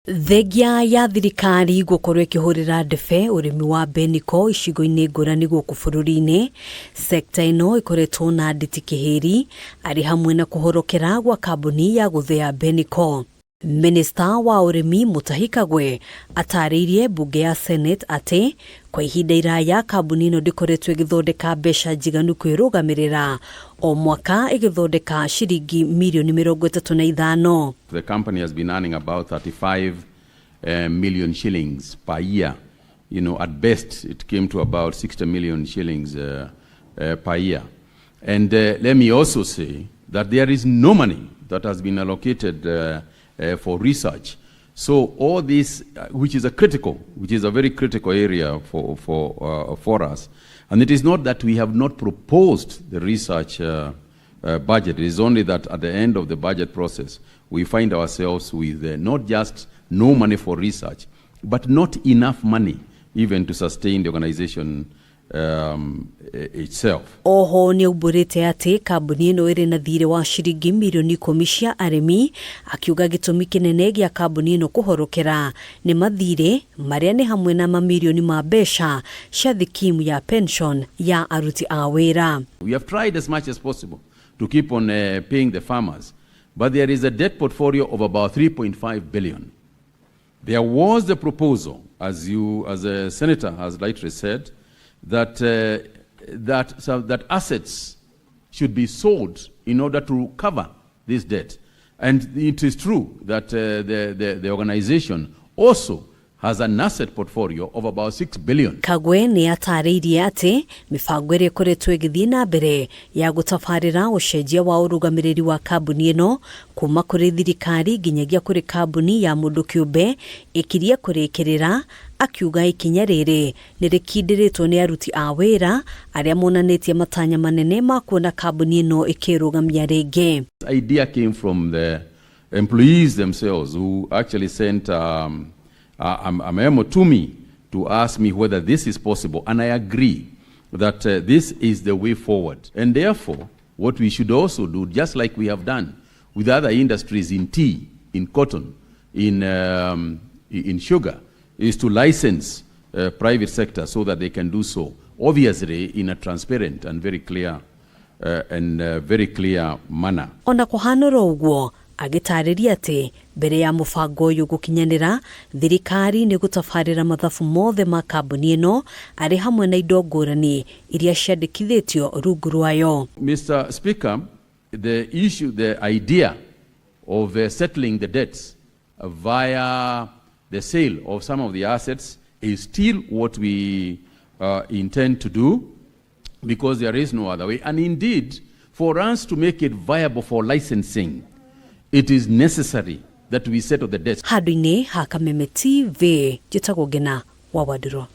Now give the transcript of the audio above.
Thengia ya thirikari gũkorwo ĩkĩhũrĩra ndebe ũrĩmi wa Beniko icigo-inĩ ngũrani gũkũ bũrũri-inĩ, sekta ĩno ĩkoretwo na nditi kĩhĩri arĩ hamwe na kũhorokera gwa kambuni ya gũthĩa Beniko. Minista wa ũrĩmi Mutahi Kagwe atarĩirie mbunge ya Senate atĩ kwa ihinda iraya kambuni ĩno ndĩkoretwo ĩgĩthondeka mbeca njiganu kwĩrũgamĩrĩra, o mwaka ĩgĩthondeka ciringi mirioni 35. The company has been earning about 35 million shillings per year. At best, it came to about 60 million shillings per year. And let me also say that there is no money that has been allocated for research. So all this, which is a very critical area for us. And it is not that we have not proposed the research budget. It is only that at the end of the budget process, we find ourselves with not just no money for research, but not enough money even to sustain the organization itself. Oho nĩ aumbũrĩte atĩ kambuni ĩno ĩrĩ na thirĩ wa ciringi mirioni 10 cia arĩmi, akiuga gĩtũmi kĩnene gĩa kambuni ĩno kũhorokera nĩ mathirĩ marĩa nĩ hamwe na mamirioni ma mbeca cia thikimu ya pension ya aruti a wĩra. We have tried as much as possible to keep on paying the farmers, but there is a debt portfolio of about 3.5 billion. There was the proposal, as you, as a senator has rightly said, that assets should be sold in order to cover this debt. And it is true that the organization also has an asset portfolio of about 6 billion. Kagwe nĩ atarĩirie atĩ mĩbango ĩrĩa ĩkoretwo ĩgĩthiĩ na mbere ya gũtabarĩra ũcenjia wa ũrũgamĩrĩri wa kambuni ĩno kuma kũrĩ thirikari nginyagia kũrĩ kambuni ya mũndũ kĩũmbe ĩkirie kũrĩkĩrĩra, akiuga ikinya rĩrĩ nĩ rĩkindĩrĩtwo nĩ aruti a wĩra arĩa monanĩtie matanya manene ma kuona kambuni ĩno ĩkĩrũgamia rĩngĩ. Idea came from the employees themselves, who actually sent a memo to me to ask me whether this is possible. And I agree that this is the way forward. And therefore, what we should also do, just like we have done with other industries in tea, in cotton, in sugar, is to license private sector so that they can do so, obviously in a transparent and very clear manner. Ona kũhana oro ũguo, agĩtarĩria atĩ mbere ya mũbango ũyũ gũkinyanĩra, thirikari nĩ gũtabarĩra mathabu mothe ma kambuni ĩno arĩ hamwe na indo ngũrani iria ciandĩkithĩtio rungu rwayo. Mr. Speaker, the issue, the idea of settling the debts via the sale of some of the assets is still what we intend to do, because there is no other way. And indeed, for us to make it viable for licensing, it is necessary that we settle the debts. Handũ-inĩ ha Kameme TV, njĩtagwo Ngena wa Wandirũ.